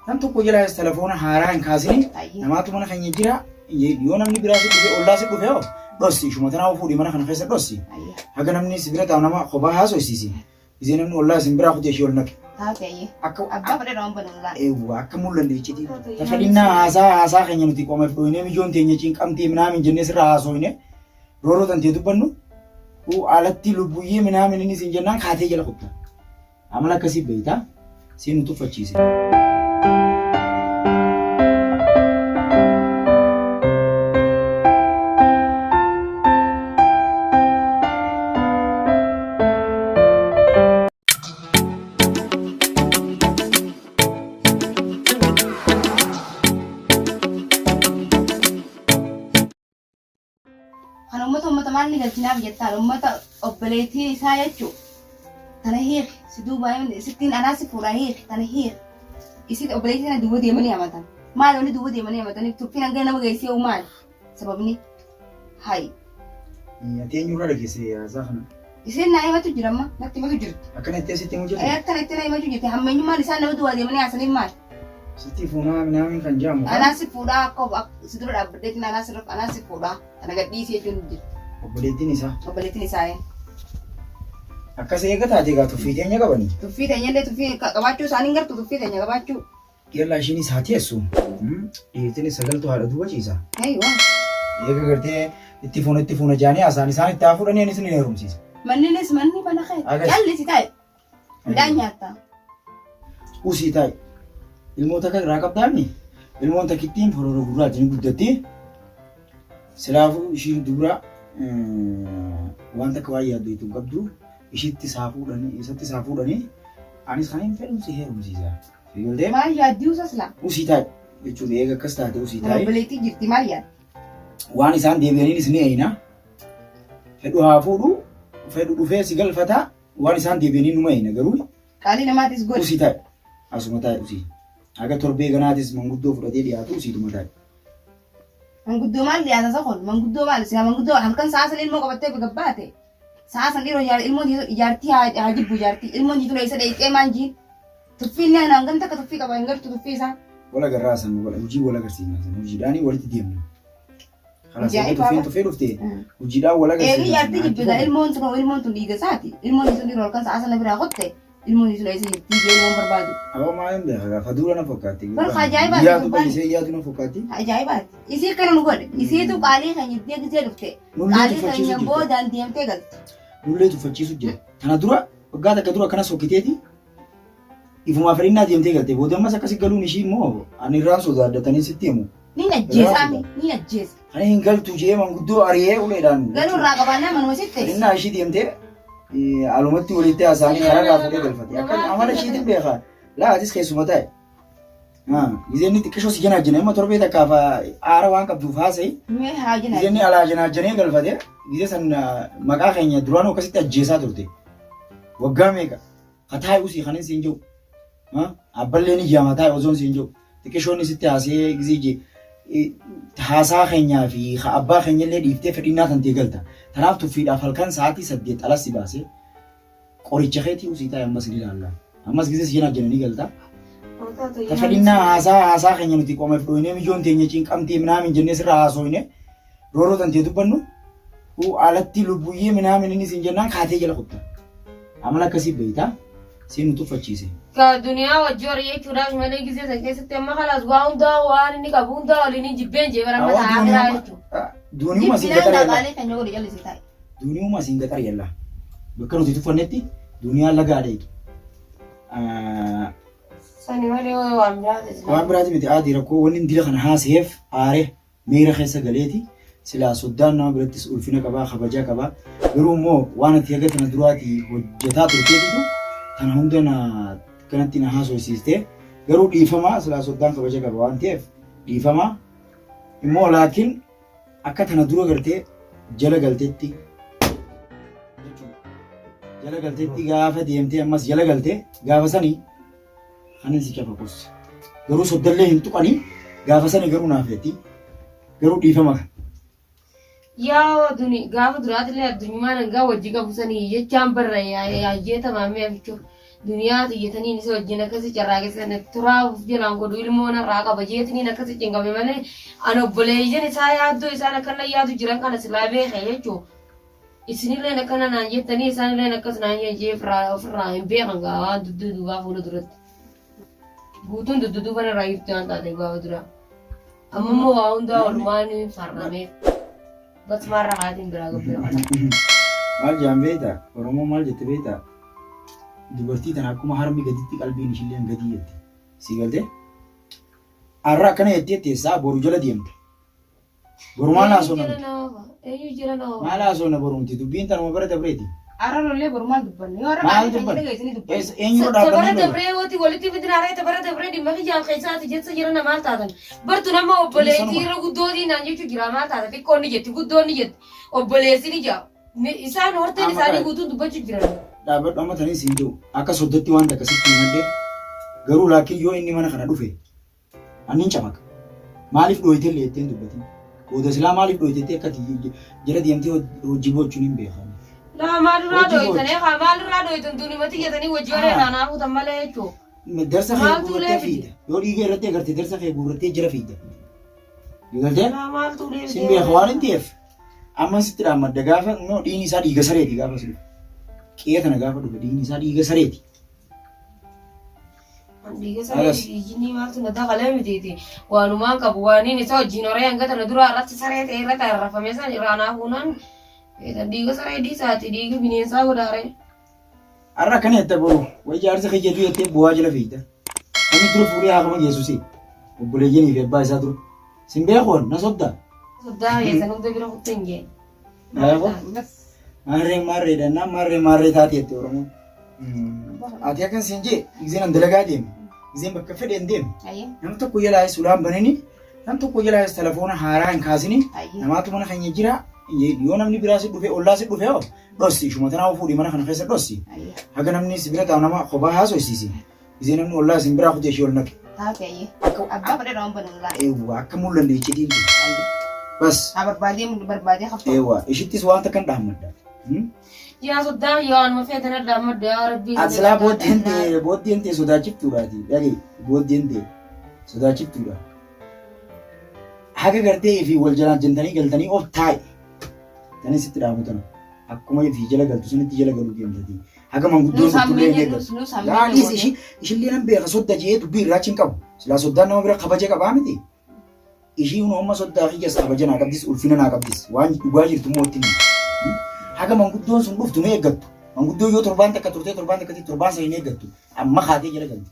Nam tokko jalaas telefoona haaraa hin kaasini. Ayyee. Namaatu mana keenya jira. Yoo namni biraa si dhufe ollaa si dhufe hoo dhossi. Ishuma tanaa fuudhi mana kana keessa dhossi. Ayyee. Haga namni si bira taa'u nama kophaa haasofsiisi. Gisee namni ollaa isin biraa kutee ishee ol naqe. Taate ayyee. Akka Abbaa fedhe roon banu laa. Eewwa akka mul'anne iccitii. Tafadhinnaa haasaa haasaa keenya nuti qomeef dhooynee mijoon teenya cinqamtee minaamin jennee sirraa haasooyne rooroo tantee dubbannu uu alatti lubbuyyee minaamin inni siin jennaan kaatee jala kutta. Amala akkasii beektaa siin nu tuffachiise. Kan uummata uummata maal ni galchinaaf jettaan uummata obboleettii isaa jechuu tana hiiki si duuba sittiin anaa si fuudhaa hiiki tana hiiki isin obboleettii tana duuba deemanii amatan maal wanni duuba deemanii amataniif tuffiin hanga nama geessee hoo maal sababni hayi Ati eenyurraa dhageesse haasaa kana? Isheen naa himatu jira amma natti himatu jirti. Akkana itti asitti himu jirti? Ee akkana itti na himachuu jirti hammeenyummaan isaan nama duwwaa deemanii haasaniif maal? Sitti fuunaa minaamin kan jedhamu kan Anaa si fuudhaa akka si dura dhaabbadheetiin anaa si anaa si fuudhaa kana gadhiisii jechuun jirti. obboleettiin isaa. Obboleettiin isaa ee. Akkas eega taate egaa tuffii teenya qabani. Tuffii teenyallee tuffii qabaachuu isaanii hin gartu tuffii teenya qabaachuu. Yallaa ishiinis haa teessu. Dhiirtinis sagaltu haadha duuba ciisa. Eeywa. Eega gartee itti fuuna itti fuuna jaanii haasaan isaan itti haa fuudhanii anis ni heerumsiisa. Manninis manni mana kee. Agas. Callisi taa'e. Midhaan nyaatta. Usii taa'i. Ilmoo takka irraa qabdaami. Ilmoon takkittiin forora gurraacha ni guddatti. Silaafuu ishiin dubra waan takka waan yaaddu itti hin qabdu. Ishitti isaa fuudhanii isatti isaa fuudhanii anis kan hin fedhu si heerumsiisa. Si galtee? Maal yaaddii usas laa? Usii taa'i jechuun eega akkas taate usii taa'i. Obboleettii jirti maal yaaddi? Waan isaan deebi'aniinis ni eeyna. Fedhu haa fuudhu, fedhu dhufee si galfata. Waan isaan deebi'anii numa eeyna garuu Qaalii namaatis godhi. usii taa'i. Asuma taa'i usii. Haga torbee ganaatis manguddoo fudhatee dhiyaatu usiituma taa'i. Manguddoo maal dhiyaata isa kun? Manguddoo maal? Silaa manguddoo halkan sa'a san ilmoo qabattee gabbaate. Sa'a san dhiiroo ilmoon ijaartii haa jibbu ijaartii. Ilmoon jiitu eessa dheeyxee maan jiin? Tuffii inni ana hangam takka tuffii qaba hin gartu tuffii isaa. Wal agarraa san wal hojii wal agarsiifna san hojiidhaanii walitti deemna. Kanas eega Ajaa'ibaa tuffeen ba. tuffee dhufte hojiidhaan wal Eegi agarsiifna san jaartii achi jibbita fuudhe. ilmoon tun ilmoon tun dhiiga isaati. Ilmoon sun dhiiroo halkan sa'a sana biraa kotte ilmoon sun eessa jirtii jee ilmoon barbaadu. Aboo maal hin beeka gaafa duula na fakkaatti. Barka ajaa'ibaati Yaadu gurbaan. bal'isee yaadu na fakkaatti. Ajaa'ibaati. Isii akkana nu godhe. Isiitu qaalii keenya iddee gisee dhufte. Nullee Qaalii tuffachiisu keenya jirta. boodaan deemtee galte. Nullee tuffachiisu jira. Tana dura waggaa takka dura akkana sokkiteeti Ifumaa fedhinnaa deemtee galte booda ammas akkasi galuun ishii immoo ani irraan sodaadhatanii sitti himu. Ni ajjeesaa mi? Ni ajjeesa. Ani hin galtu jee manguddoo ari'ee uleedhaan. Galuu irraa qabaannaa manuma sitti. Fedhinnaa ishii deemtee alumatti walitti haasa'anii karaarraa fuudhee galfate. Akka amala ishiitiin beekaa. Laa atis keessuma taa'e. Gizeen inni xiqqishoo si janaajjane amma torbee takkaaf aara waan qabduuf haasa'i. Mee haa Gizeen inni jinaajjane. alaa janaajjanee galfate. Gizee san maqaa keenya duraanuu akkasitti ajjeesaa turte. Waggaa meeqa? Ka taa'i usii kanin siin jiru. Abballee ni jaama taa'i osoon siin jiru. Xiqqishoonni sitti haasee gisee je haasaa keenyaa fi ka abbaa keenyallee dhiiftee fedhinnaa tantee galta. Tanaaf tuffiidhaaf halkan sa'aatii 8 alas si baasee qoricha keetii usii taa'i ammas ni ilaalla. Ammas gisee si janaajjane ni galta. Ta fedhinnaa haasaa haasaa keenya nuti qomeef dhooynee mijoon teenya cinqamtee minaamin jennee sirraa haasooyne rooroo tantee dubbannu uu alatti lubbuyyee minaamin inni siin jennaan kaatee jala kutta. Amala akkasii beektaa siin nu tuffachiise. Ka duniyaa wajji horii jechuudhaaf malee gisee san keessatti amma kalaas waa hundaa waan inni qabu hundaa waliin hin jibbeen jee bara amma ta'a akiraa jechuudha. Duuniyuma siin Jibbinaan gaxar yalla. qaalii keenya godhi callisi taa'e. Duuniyuma siin gaxar yalla. Bakka nuti tuffannetti duuniyaan laga adeetu. Sani malee waan biraati. Waan biraati miti aadii rakkoo wanni dila kana haaseef aare miira keessa galeeti silaa soddaan nama birattis ulfina qabaa kabajaa qabaa garuu immoo waan ati haga tana duraati hojjetaa turteetitu tana hunda na kanatti na haasoysiiste garuu dhiifama silaa soddaan kabaja qaba waan ta'eef dhiifama immoo laakiin akka tana dura gartee jala galtetti jechuudha. Jala galtetti gaafa deemtee ammas jala galtee gaafa sanii Kanin si cafaqus. Garuu soddallee hin tuqanii gaafa sani garuu naaf feeti. Garuu dhiifama kan. Yaa duni gaafa duraatillee addunyumaan hangaa wajji qabu sanii jechaan barra yaayyee tamaamee afichoo. Duniyaa tiyyataniin isa wajjin akkasi carraaqe sana turaa of jalaan godhu ilmoo narraa qaba jeetiniin akkasi cinqame malee an obboleeyyan isaa yaaddoo isaan akkana yaadu jiran kana silaa beeke jechuu isinilleen akkana naan jettanii isaanilleen akkas naan jee ofirraa hin beekan gaa waan duddu duubaa fuula duratti guutuun duddu duuba narraa jirti waan taate gaafa duraa amma immoo waa hundaa walumaan farramee basmaarra haatiin biraa gabbee kana. Maal jaan beektaa? Oromoo maal jette beektaa? Dubartii tana akkuma harmi gaditti qalbiin ishilleen gadii jetti. Sii galtee? Har'a akkana jettee teessaa boru jala deemta. Boru maal haasofna nuti? Eenyu jira nama? Maal haasofna boru nuti? Dubbiin tanuma bara dabreeti. Har'a lollee boru maal dubbanna? Yoo har'a Maal qaamni keenya dubbanna? dhageessanii dubbanna. Eessa- Eenyu Tabara dhaabbannee lola? dabree wooti walitti fidinaaree tabara dabree dhimma kiyyaan keessaati jecha jira maal taatan. Bartu nama obboleettii irra guddootii naan jechuu jira maal taata xiqqoon ni jetti guddoon ni jetti obboleessi ni jaa. Isaan horteen Amma isaanii qaali. guutuun dubbachuu jiran. Dhaabbadhu amma taniin siin jiru akka soddatti waan takka sitti himadhe garuu laakiin yoo inni mana kana dhufe annin camaqa. Maaliif dhooyte illee jetteen dubbatin. Booda silaa maaliif dhooyte jettee akka ati jala deemtee hojii boochuun hin beekamu. Laa maalirraa Hojii dhooytan eegaa maalirraa dhooytan duunimatti jetanii wajji warra irraa naa fuutan malee jechuudha. Darsa kee Maaltu guurrattee ulee fide? fiigda. Yoo dhiiga irratti agarte darsa kee guurrattee jala fiigda. Galtee? Laa maaltu ulee Sin beeka waan hin ta'eef. Amma sitti dhaammadda gaafa immoo dhiigni isaa dhiiga sareeti gaafa si dhufe. Qe'ee tana gaafa dhufe dhiigni isaa dhiiga sareeti. Dhiiga saree dhiigni maaltu na dakalee mitiiti. Waanumaan qabu waaniin isa wajjin horee hanga tana duraa irratti saree ta'e irratti arrafame san irraa naa fuunaan dhiiga saree dhiisaati dhiigi bineensaa godhaaree. Har'a akkana jetta boru wayi jaarsa kiyya du'e jettee bu'aa jala fiigda. Namni dura fuudhee haakama geessu si. Obboleeyyanii fi abbaa isaa dura. Sin beekuun na sobda. Soddaa keessan hunda bira kutte hin jee. Bas. Maarree maarree dhannaa maarree maarree taate jette Oromoon. Ati akkan siin jee gizeen an dalagaa deeme. Gizeen bakka fedhe hin deeme. Ayyee. Nam tokko jalaayis ulaan banini. Nam tokko jalaayis telefoona haaraa hin kaasini. Ayyee. Namaatu mana keenya jira. Yoo namni biraa si dhufe ollaa si dhufe hoo dhossi ishuma tanaa fuudhi mana kana keessa dhossi. Ayyee. Haga namni si bira taa'u nama kophaa haasofsiisi. Gizee namni ollaa isin biraa kutee ishee ol naqe. Taate ayyee. Akka Abbaa fedhe irraa waan banu laa. eewwa akka mul'anne iccitiin tun. Ayyee. Bas Haa barbaadee barbaadee haftoo. eewwa ishittis waan takkan dhaammadha. Yaa soddaa yoo anuma feetan adda ammadda yaa rabbii. Ati silaa booddeen ta'e booddeen ta'e sodaachiftuudhaati. Dhagee booddeen ta'e sodaachiftuudha. Haga gartee fi wal jalaan jentanii galtanii of taa'i. Tani sitti dhaamu tana. Akkuma fi jala galtu sanitti jala galuu deemtati. Haga manguddoon Nus dhuftu illee hin hammeenya eeggattu. nus nus Laa hammeenya dhiisi goone. ishii ishillee nan beeka sodda jee dubbii irraachi hin qabu. Silaa soddaan nama bira kabaja qabaa miti. Ishii kun amma soddaa kiyyas kabaja naa qabdis ulfina naa qabdis waan dhugaa jirtu immoo itti himi. Haga manguddoon sun dhuftu ni eeggattu. Manguddoon yoo torbaan takka turtee torbaan takkatti torbaan sana hin eeggattu. Amma kaatee jala galti.